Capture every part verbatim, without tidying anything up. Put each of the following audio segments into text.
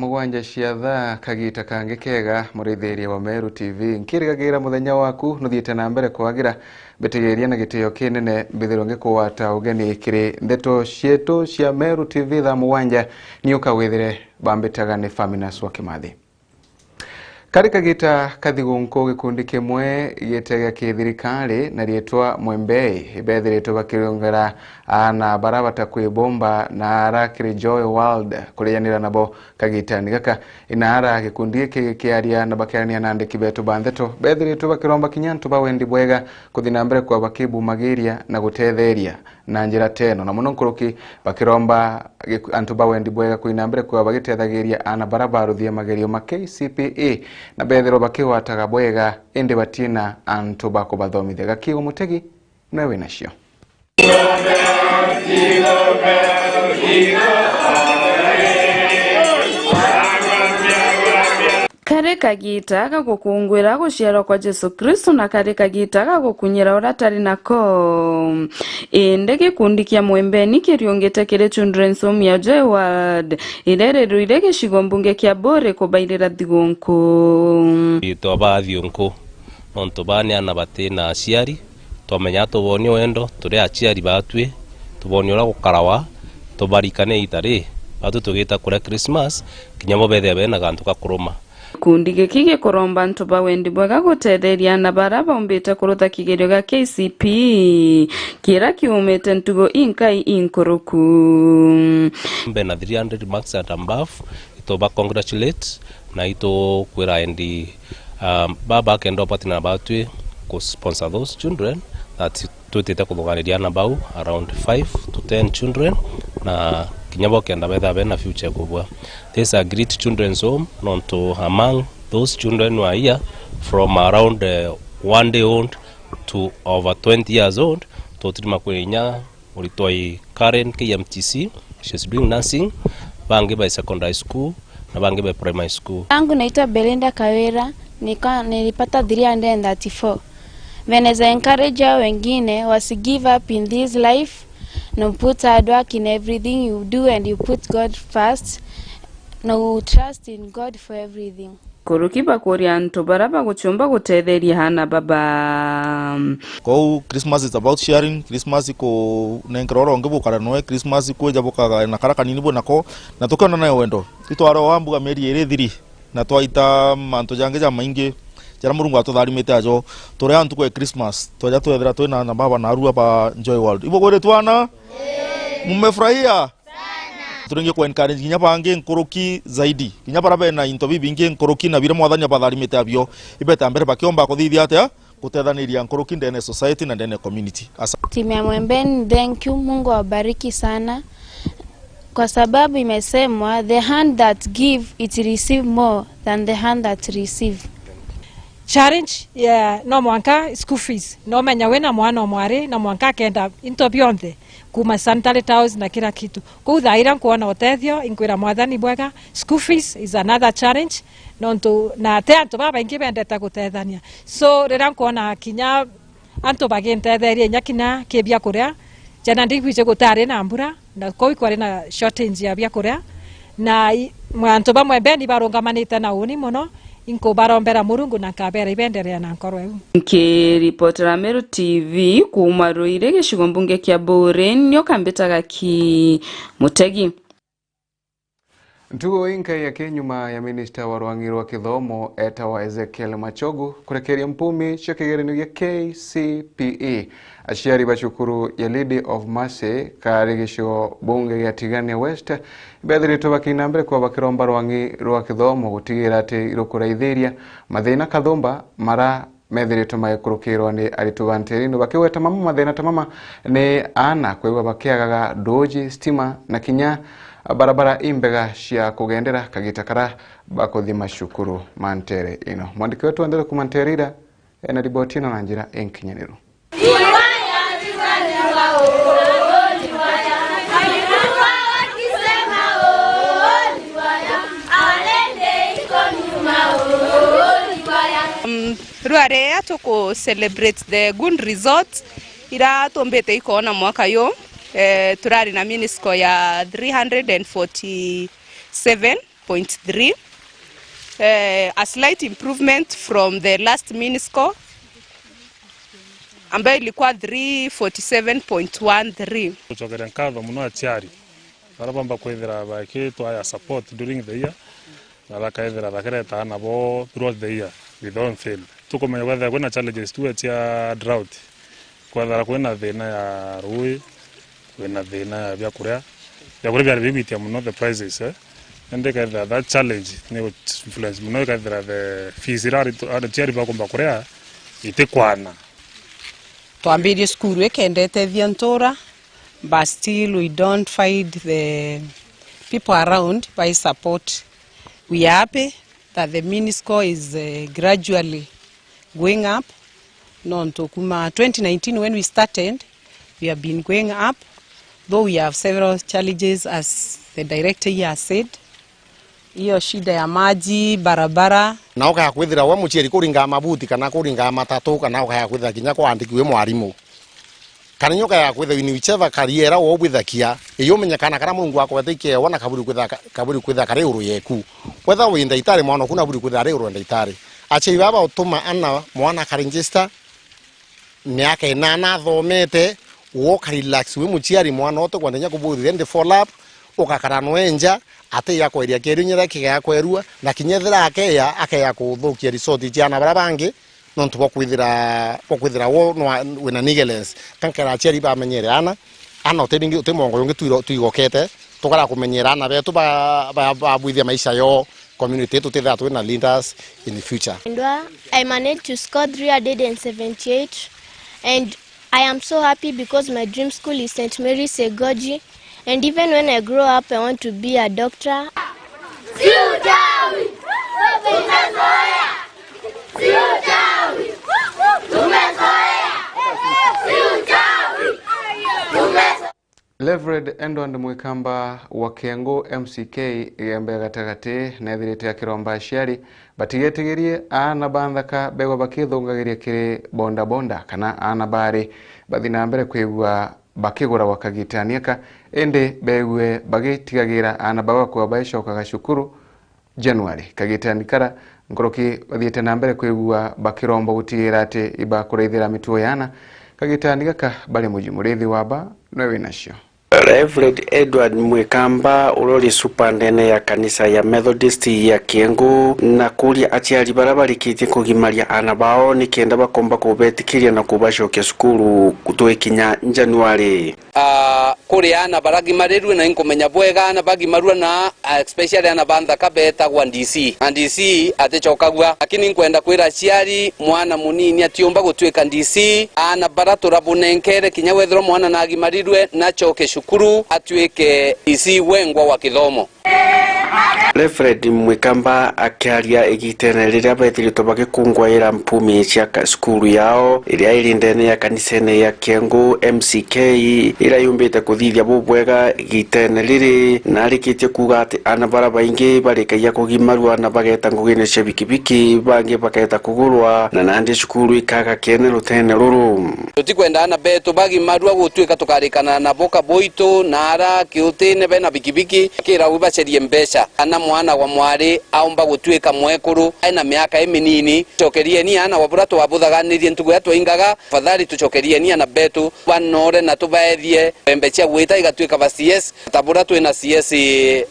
Mugwanja cia thaa, kagita kangi kega, murithiria wa Meru T V. Nkirigagira muthenya waku nuthiite na mbere kwagira, mbitigiria na gitio kinene mbithirwe ngikugwata ugeni kiri ndeto cietu cia Meru T V thaa mugwanja, ni ukawithire bambitaga ni Faminas wa Kimathi. Kari kagita ka thigunku, gikundi kimwe gite gia kithirikari na riitwa Mwembei, ibethiritwe bakirungera aana bara batakwibumba na ara kiri Joy World kurijanira nabo kagitani gaka. Inaara gikundi giki gikiaria na bakiarania na andiki betu ba ndeto, bethiritwe bakiromba kinya antu ba wendi bwega kuthi na mbere kwa bakibumagiria na gutetheria na njira teno, na muno nkuruki bakiromba giku-, antu ba wendi bwega kuthi na mbere kwa bagitethagiria aana bara baruthia magerio ma K C P E na bethirwa bakigwataga bwega, indi batina antu ba kubathomithia. Gakigo Mutegi nwe winacio. Kari kagita ga gukunguira guciarwa kwa Jesu Kristo na kari kagita ga gukunyira uria atari nako. Indi gikundi kia Mwembeni kiriungite kiri Children's Home ya Joy World, iria rirwire gicigo mbunge kia Buri kubairira thigunku. Itwa ba thigunku. Nontu baa ni aana bati na aciari, twamenya tubonie wendo turi aciari baatwi, tubonie uria gukarawa, tubarikane iita ri baatwi tugita kuria Christmas, kinya bo bethia bena gantu ga kuruma. Gikundi giki gikuromba antu ba wendi bwega gutetheria aana bara baumbite kurutha kigerio gia K C P E, kiria kiumite ntugo inkai inkuruku. Mbe na three hundred marks and above, ituba congratulate na itukwira endi, um, baba akenda partner batwi ku sponsor those children that twitite kuthuganiria na bau around five to ten children, na kinya bo kenda betha bena future kubwa. This is a great children's home, nontu among those children who are here from around, uh, one day old to over twenty years old, tutirima kwinya Muritwa i Karen K M T C, she's doing nursing, bangi bai secondary school, na bangi bai primary school. Yangu naitwa Belinda Kawira, nika-, nilipata three hundred and thirty-four. Venye za encourage hao wengine, wasi give up in this life, no put hard work in everything you do and you put God first, no trust in God for everything. Kuruki bakuria antu bara baguchumba gutetheria aana baba. Kou Christmas is about sharing, Christmas kunenkera uria ungi bukara noe, Christmas kwija bukaga na kara kanini bwi nako, na tukiona nayo wendo. Itware o ambuga mieri iri ithiri, na twaita mantu jangi jamaingi jaria Murungu atutharimite ajo. Turi a ntuku ya Christmas, tweja twethira twina na baba na arua ba Joy World. Ibo kwiri twana? Mumefurahia? Turingi ku encourage kinya bangi nkuruki zaidi. Kinya bara bena into bibingi nkuruki na biria Mwathani abatharimite abio, ibeta mbere bakiomba kuthithia atia? Gutethaniria nkuruki ndene society na ndene community. Asa- Timu ya Mwembeni, thank you. Mungu awabariki sana. Kwa sababu imesemwa, "The hand that give, it receive more than the hand that receive." Challenge, yeah, no mwanka school fees. No menya wina mwana o mwari, na mwanka akenda into bionthe, kuma sanitary towels na kila kitu. Kou thaa iria nkwona utethio, inkwira Mwathani bwega, school fees is another challenge, nontu na te antu babaingi bendete gutethania. So, riria nkwona kinya antu bagintetheria inya kinya ki biakuria, jana ndigwiji gutari na mbura, na kou ikwari na shortage ya biakuria, na i-, antu bamwe beni barungamanite na uni mono, inkubarombera Murungu na nkabera ibenderea na nkoro iu. Nkiripotera Meru T V kuuma Ruiri, gicigo mbunge kia Buri, nio kambitaga ki Mutegi. Ntugo inkai yake nyuma ya minista wa rwang'i rwa kithomo etawa Ezekiel Machogu kurekeria mpumi cia kigeranio gia K C P E. Aciari ba cukuru ya Lady of Mercy kari gicigo bunge gia Tigania West, bethiritwe bakina mbere kwa bakiromba rwang'i rwa kithomo gutigira ati irukuraithiria mathina kathumba mara methiritwe magikurukirwa ni aritwa ba nteere ino, bakigweta mamwe mathina ta mama ni aana kwigua bakiagaga nduuji, stima na kinya barabara imbega cia kugendera kagita kara bakuthi macukuru ma nteere ino. Mwandiki wetu wa ndeto kuuma nteere ira ena riboti ino na njira inkinyaniru. Um, rwaria tuku celebrate the good results ira tumbite ikoona mwaka yu, eh, turari na minisco ya three hundred and forty-seven point three, eh, a slight improvement from the last mini score ambayo ilikuwa three forty seven point one three. Gucokeria nkatho mono aciari baria bomba kwithira bakitwaya support during the year, na bakaithira bakireta aana bo throughout the year without fail. Tukumenya kwethira kwina challenges tu cia drought, kwethira kwina thina ya rui, kwina thina ya biakuria. Biakuria biari bigwitia mono, the prices, eh? Indi ikethira that challenge ni influence mono, ikethira the fees iria ari-, aciari bakumba kuria itikwana. Twambirie cukuru ikendetethia ntura, but still we don't find the people around by support. We are happy that the mini score is, uh, gradually going up. Nontu kuma twenty nineteen when we started, we have been going up, though we have several challenges, as the director here has said. Hiyo shida ya maji, barabara. Na ukaya kwithira we muciari kuringa mabuti, kana kuringa matatu, kana ukaya kwithira kinya kwandiki wi mwarimu. Kana inya ukaya kwithira in whichever career iria we ubwithakia, iyo umenye kana karia Murungu akwete ikeewa na kaburi kwithira ka-, kaburi kwithira kari iguru yeku. Whether wi ndaitari, mwana oku naburi kwithira ari iguru ya ndaitari. Aciari baba utuma ana, mwana akaregister, miaka inana athomete, we ukarelax wi muciari, mwana utikwenda kinya kubuthithia ndi follow up, ugakara nwe nja, ati ya kweria kieru inya riria kigaya kwerua, na kinya ethira akeya, akeya kuthukia result cia ana baria bangi, nontu bwa kwithira, bwa kwithira wo nwa-, wina negligence. Ka nkera aciari bamenyere ana, ana uti bingi, uti mwongo jungi twiro-, twigokete, tukara kumenyera ana betu ba, ba, babwithia maisha yo community, tutithira twina leaders in the future. And, uh, I managed to score three hundred and seventy-eight, and I am so happy because my dream school is Saint Mary's Egoji, and even when I grow up, I want to be a doctor. Si uchawi! Tumezoea! Si uchawi! Tumezoea! Si uchawi! Tumezoea! Reverend Edward Mwikamba wa Kiengu M C K Igembe ya gatagati neethirite akiromba aciari batigetigirie aana ba nthaka begwa bakithungagiria kiri bondabonda kana aana baari bathi na mbere kwigua bakiguragwa kagitani aka, indi beegue bagitigagira aana bau akua baicokaga cukuru January. Kagitani kara, nkuruki bathiite na mbere kwigua bakiromba gutigira ati ibakuraithira mitugo ya aana kagitani gaka bari muji. Murithi wa ba nwe winacio. Reverend Edward Mwikamba, uria uri supa ndene ya kanisa ya Methodist ya Kiengu, na kuria aciari baria barikitie kugimaria aana bao nikenda bakomba kubetikiria na kubacokia cukuru gutwikinya January. Ah, kuri aana baragimarirue, na inkumenya bwega aana bagimarua na, ah, especially aana ba nthaka betagwa D C. Na D C aticokagua, lakini nkwenda kwira aciari, mwana munini atiumba gutuika D C. Aana bara turabunenkere, kinya wethirwa mwana nagimarirue, nacoke cukuru, atuike D C wengwa wa kithomo. Reverend Mwikamba akiaria igitene riria bethiritwe bagikungwaira mpumi cia ka-, cukuru yao iria iri ndene ya kanisene ya Kiengu M C K, iria yumbite kuthithia bubwega igitene riri, na arikitie kuuga ati aana bara baingi barikagia kugimarua na bageta ngugine cia bikibiki, bangi baketa kugurwa, na nandi cukuru ikaga kiene rutene ruru. Tutikwenda aana betu bagimarua gutuika tukarikana nabo kaboitu na ara kiutine bena bikibiki, bakiragwi bacerie mbeca. Kana mwana wa mwari aumba gutuika mwekuru ena miaka iminini, cokerieni aana wa bura twabuthaganirie ntugu iria twaingaga, tafadhali tucokerieni aana betu, banore na tubaethie mbembe cia gwita igatuika ba C S, ta bura twina C S,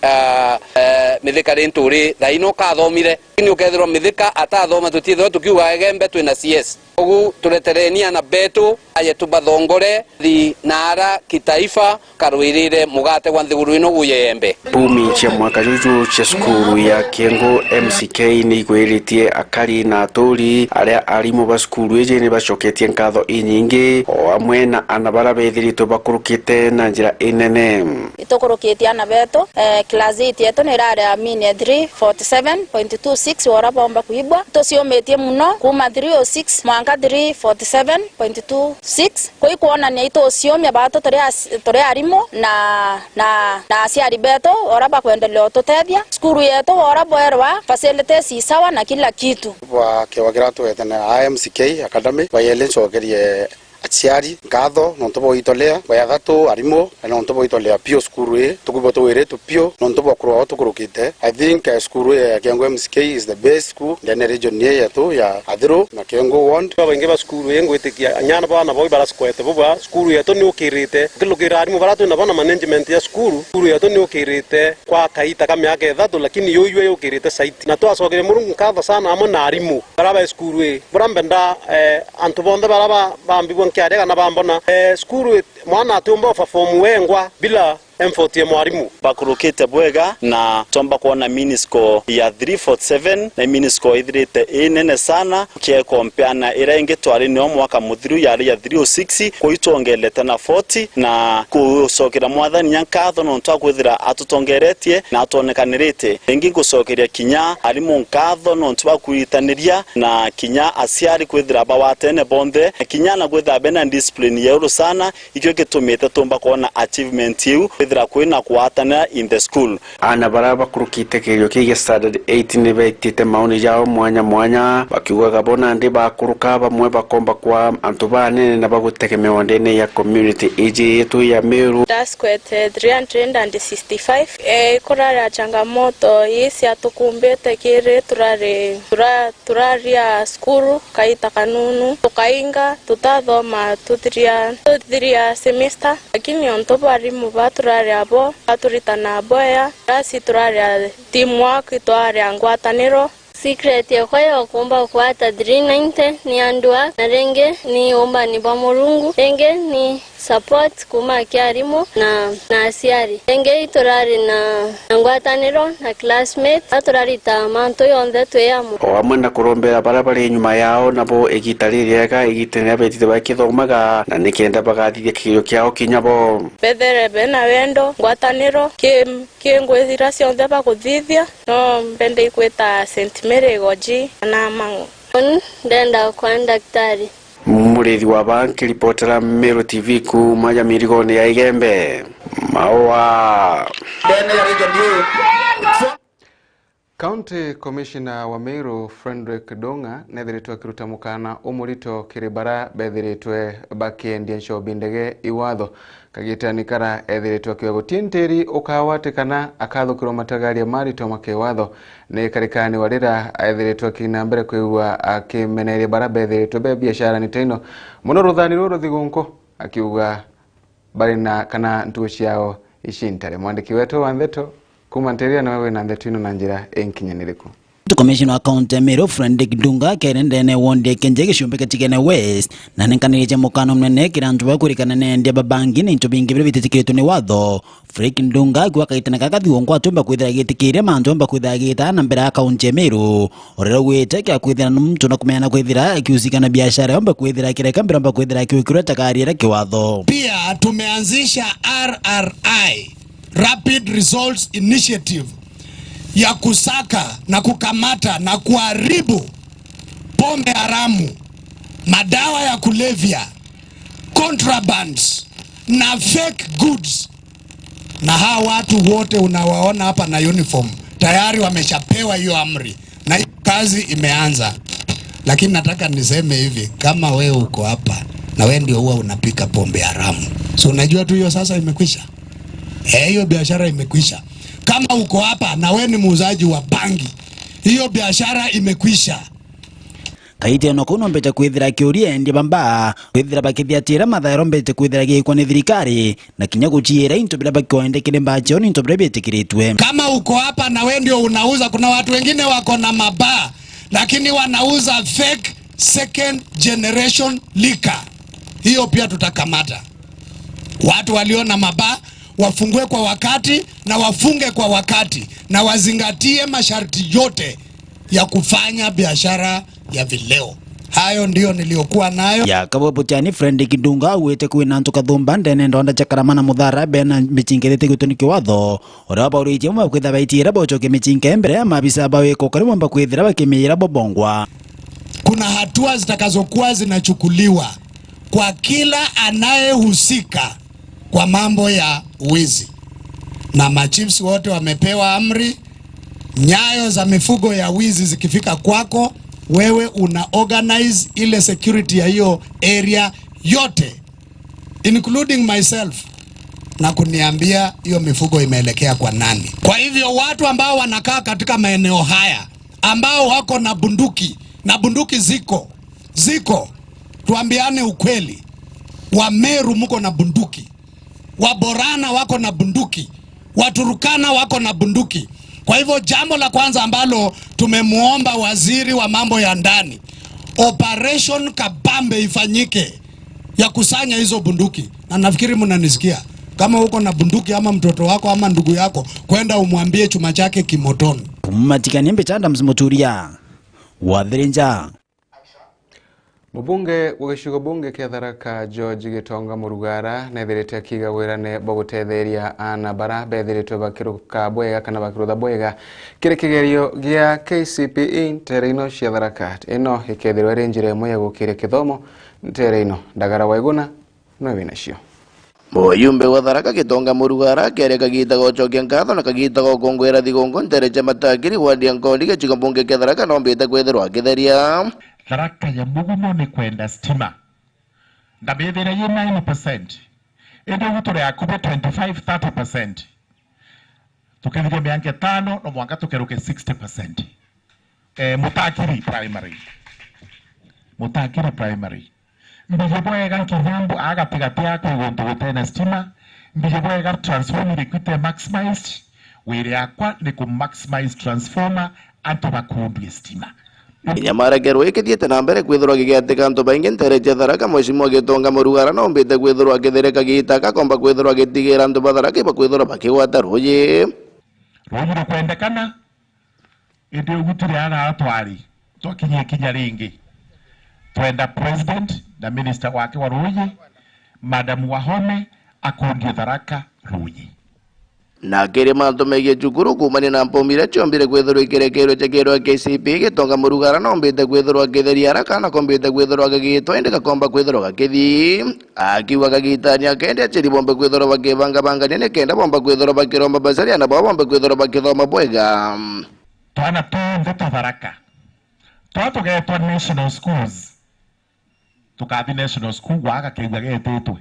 ah, eh, Mithika Linturi, thaino kathomire. Lakini ukethirwa Mithika atathoma, tutiethirwa tukiuga Igembe twina C S. Ugu turetereni aana betu, aje tubathongore, thi na ara kitaifa, karwirire mugate gwa nthiguru ino guye yembe. Mpumi cia mwaka juju cia cukuru ya Kiengu M C K ni igwiritie akari na aturi aria arimu ba cukuru iji ni bacoketie nkatho inyingi, o amwe na aana bara bethiritwe bakurukite na njira inene. Itukurukitie aana betu, eh, class eight yetu ni irari ya mean ya three forty seven point two six wora bomba kuibwa. Tuciumitie muno kuma three oh six mwanka three forty seven point two six. Kwi kwonania ituciumia batu turi as-, turi arimu na, na, na aciari betu ora bakwendelea ututethia. Cukuru yetu wora bwerwa facilities i sawa na kila kitu. Bwa kiwa kiria twete na M C K Academy, bayele ncokerie Aciari, nkatho nontu bwa gwitolea, bwa ya thatu, arimu, na nontu bwa gwitolea piu cukuru ii. Tukwigua tugwiritwe piu nontu bwa kurua uu tukurukite. I think, eh, cukuru ii ya Kiangu M C K is the best school ndene region ii yetu ya Athiru na Kiangu ward. Babaingi ba cukuru ii ngwitikia anyana bana bau barasikwete bubwa. Cukuru yetu ni ukirite, ukilukira arimu bara twi nabo na management ya cukuru, cukuru yetu ni ukirite kwa kaita ka miaka ithatu, lakini yuu yukirite saiti. Na twacokeria Murungu nkatho sana amwe na arimu bara ba cukuru ii. Bura mbenda, eh, antu bonthe bara ba-, bambigua nkiaria kana bambona, eh, cukuru ii mwana atiumba uperform wengwa bila effort ya mwarimu. Bakurukite bwega na twomba kwona minisco ya three forty-seven na minisco ithirite inene sana, ukiekompea na iria ingi twari nio mwaka muthiru yari ya three oh six, kuu itwongerete na forty, na kucokera mwathani nya nkatho nontu akwithira atutongeretie na atwonekanirite. Ringi ngucokeria kinya arimu nkatho nontu bwa kwiritaniria na kinya aciari kwithira bawatene bonthe, na kinya na kwithira bena discipline ya iguru sana, ikio gitumite tumba kwona achievement iu, kwithira kwina kwatanira in the school. Aana bara bakurukite kigerio kia standard eight ni beetite maoni jao mwanya mwanya, bakiugaga bo nandi bakuruka, bamwe bakomba kwa antu banene na bagutegemewa ndene ya community iji yetu ya Meru. Ndasikwete three hundred and sixty-five. Eh, kurari na changamoto ii ciatukumbite kiri turari, tura-, turaria cukuru kaita kanunu, tukainga, tutathoma, tuthiria, tuthiria semester. Lakini ontu bwa arimu ba turari abo, baturita na bwea, kirasi turari a teamwork, itwari a ngwataniro. Secret yakwa ya ukumba kwata three ninety ni hard work, na ringi ni umbani bwa Murungu, ringi ni support kuuma kia arimu na, na aciari. Ringi iturari na, na ngwataniro na classmates, na turarita mantu yonthe twi amwe. O amwe na kurombera bara bari nyuma yao nabo igita ririega, igita riria betite bakithomaga, na nikenda bagathithia kigerio kiao kinya bo. Bethere bena wendo, ngwataniro, ki, ki ngwithira cionthe bakuthithia, no mbende ikwita Saint Mary Igoji kana Mang'u. Uni ndenda kwa ndaktari. Murithi wa ba nkiripotera Meru T V kuuma ja mirigone ya Igembe. Maua. Ndene ya region iu. County Commissioner wa Meru Frederick Ndung'a nethiritwe akiruta mukana umurito kiri bara bethiritwe bakiendia nchobi ndege iwatho. Kagitani kara ethiritwe akiuga guti ntiri ukagwatikana akathukirwa matagaria marito ma kiwatho. Ni karikani wa rira ethiritwe akina mbere kwigua akimeneria bara bethiritwe be biashara ni taino mono ruthani ruru ruthigunku, akiuga bari na kana ntugo ciao ici ntare. Mwandiki wetu wa ndeto kuuma Nteria nawe wina ndeto ino na njira inkinyaniriku. County Commissioner wa County ya Meru, Frederick Ndung'a, akere ndene ya ward ya Kenje Gicumbi Gatigene West, na nenkaniritie mukano munene kiri antu ba kwirikana nendia ba bangi na into bingi biria bititikiritwe ni watho. Frederick Ndung'a akiuga kaitene gaka thigongo atiumba kwithira agitikiria mantu omba kwithira agita na mbere ya kaunti ya Meru. Urira ugwite kia kwithira ni muntu na kumenyana kwithira akiusika na biashara omba kwithira akireka mbere omba kwithira akiukirwa takari iria kiwatho. Pia tumeanzisha R R I, Rapid Results Initiative, ya kusaka na kukamata na kuharibu pombe haramu, madawa ya kulevya, contrabands na fake goods. Na hawa watu wote unawaona hapa na uniform, tayari wameshapewa hiyo amri na hiyo kazi imeanza. Lakini nataka niseme hivi, kama wewe uko hapa na wewe ndio huwa unapika pombe haramu, so unajua tu hiyo sasa imekwisha. Eh, hiyo biashara imekwisha. Kama uko hapa na wewe ni muuzaji wa bangi, hiyo biashara imekwisha. Kaiteno kau nombete kwithira akiuria endia ba mbaa kwithira bakithiatira mathairo mbete kwithira giikwa ni thirikari, na kinya guciira into biria bakiwaende kiri mbaa ciao ni into biria bietikiritwe. Kama uko hapa na we ndio unauza, kuna watu wengine wako na mabaa lakini wanauza fake second generation liquor. Hiyo pia tutakamata. Watu walio na mabaa wafungue kwa wakati na wafunge kwa wakati na wazingatie masharti yote ya kufanya biashara ya vileo. Hayo ndio niliyokuwa nayo. Ya kabwe butiani Frederick Ndung'a augite kwina antu kathumba ndene ndonda cia Karama na Muthara bena michinga ithitikiritwe ni kiwatho. Uria bauritie bamwe kwithira baitiira bocokia michinga mbere ya maabisa ba wiko kari bomba kwithira bakimiira bobongwa. Kuna hatua zitakazokuwa zinachukuliwa kwa kila anayehusika kwa mambo ya wizi, na machiefs wote wamepewa amri. Nyayo za mifugo ya wizi zikifika kwako, wewe una organize ile security ya hiyo area yote, including myself, na kuniambia hiyo mifugo imeelekea kwa nani. Kwa hivyo watu ambao wanakaa katika maeneo haya ambao wako na bunduki, na bunduki ziko, ziko, tuambiane ukweli, Wameru mko na bunduki, Waborana wako na bunduki, Waturukana wako na bunduki. Kwa hivyo jambo la kwanza ambalo tumemuomba waziri wa mambo ya ndani, operation kabambe ifanyike ya kusanya hizo bunduki, na nafikiri mnanisikia. Kama uko na bunduki ama mtoto wako ama ndugu yako, kwenda umwambie chuma chake kimotoni. Kumatikania mbicha, Adams Muturia, Wathirinja. Mubunge wa gicigo bunge kia Tharaka, George Gitonga Murugara, nethirite akiiga wirane bwa gutetheria aana bara bethiritwe bakiruka bwega kana bakirutha bwega kiri kigerio gia K C P E nteere ino cia Tharaka. Ino ikethirwa iri njira imwe ya gukiria kithomo nteere ino. Ndagara Waiguna, nwe wina cio. Muyumbe wa Tharaka Gitonga Murugara akere kagita gocokia nkatho na kagita gokungwira thigunku nteere cia Matakiri, wadi ya Nkondi, gicigo bunge kia Tharaka, nombite kwithirwa akitheria. Tharaka ya mugumo ni kwenda stima. Ndamithira yi nine percent. Indi ugu turi akubi twenty-five, thirty percent. Tukithiria miaka itano, no mwanka tukeruke sixty percent. Eh, Mutakiri Primary. Mutakiri Primary. Mbiji bwega Nkithambu, a gatigati a kwi guntu gutena stima. Mbiji bwega transformer iri kwite maximized. Wiri yakwa ni ku maximize transformer, antu bakundue stima. Kinya marekerwo ikithiite na mbere kwithirwa gigiatika antu baingi nteere cia Tharaka, Mheshimiwa Gitonga Murugara nombite kwithirwa akitheria kagita kakomba kwithirwa agitigira antu ba Tharaka ibakwithirwa bakigwata ruuji. Ruuji rukwendekana, indi ugu tiri araa twari, twakinyie kinya ringi. Twenda President na Minister wake wa ruuji, Madam Wahome, akundie Tharaka ruuji. Na kiri mantu megie cukuru kuumania na mpomu iria ciombire kwithirwa ikirekerwe cia kigerio K C P E, Gitonga Murugara nombite kwithirwa akitheria ara kana kombite kwithirwa gagitwa, indi gakomba kwithirwa gakithi. Akiuga kagitani akendi aciri bombe kwithirwa bakibangabangania nikenda bomba kwithirwa bakiromba basari na bo bombe kwithirwa bakithoma bwega. Twana tunthe twa Tharaka twa tugetwa national schools, tukathi national school gwa gakeigua getitwe.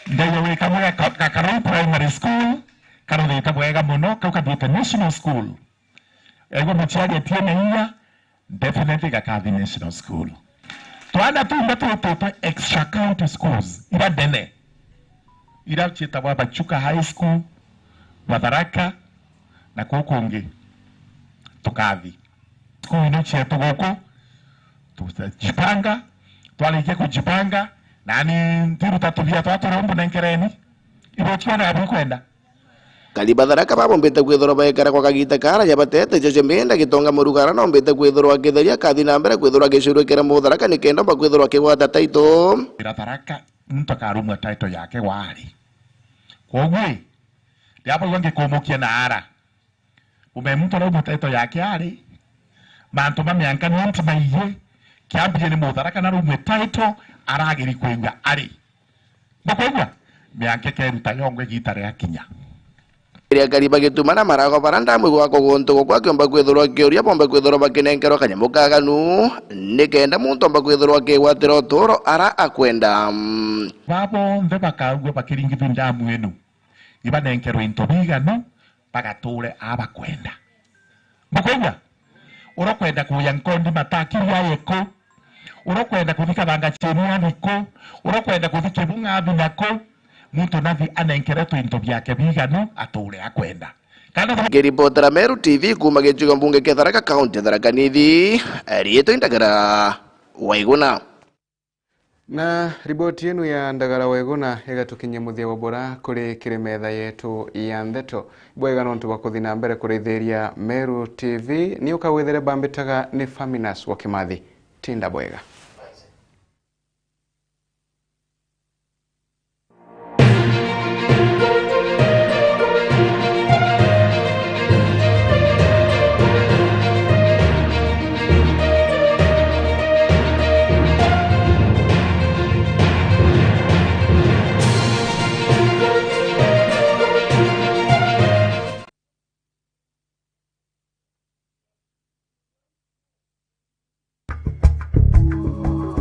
Ndaiya wi kamwe ga, ga Karou Primary School, karuthite bwega mono, kau kathiite national school. Egwe muciari atiene inya, definitely gakathi national school. Twana tunthe twititwe extra county schools, ira ndene, ira ciitagwa Bachuka High School, Batharaka, na kuu kungi, tukathi. Skuu ino cietu guku, tutajipanga, twarikia kujipanga, nani ntiruta tubia twa turia mbunenkereni, ibo ciona bikwenda. Kari ba Tharaka babombite kwithirwa baikara kwa kagita karaya batete icio cio mbinda. Gitonga Murugara nombite kwithirwa akitheria, akathi na mbere kwithirwa agicurukira Mutharaka nikenda omba kwithirwa akigwata title. Ira Tharaka, muntu akarumwa title yake wari. Kwoguo, riria baigua ngikumukia na ara, ume muntu araumwa title yake ari, mantu ma mianka nonti maiye, kiambie ni Mutharaka na araumwe title, aragiri kwigua ari. Bukwigua? Mianka ikeruta yongwa igita riakinya. Riria akari bagituma na marago bara ndamwigua kuguntu gukwa akiomba kwithirwa akiuria bombe kwithirwa bakinenkerwa kanyamu kaganu, nikenda muntu omba kwithirwa akigwatira uturo ara akwenda. Babonthe bakaigua bakiringithua ndamu inu, ibanenkerwe into biganu, bagature abakwenda. Bukwigua? Urokwenda kuya Nkondi Matakiri aye ku, urokwenda kuthi Kathanga Cheni athi ku, urokwenda kuthi Kibung'a athi na ku, muntu nathi anenkeretwe into biake biganu ature akwenda. Kana Ngiripotera Meru T V kuuma gicigo mbunge kia Tharaka, kaunti ya Tharaka Nithi, riitwa Indagara Waiguna. Na riboti yenu ya Ndagara Weguna igatukinyia muthia wa bura kuri kiri metha yetu ya ndeto. Bwega nontu bwa kuthi na mbere kurithiria Meru T V, ni ukagwithere bambitaga ni Faminas wa Kimathi. Tinda bwega.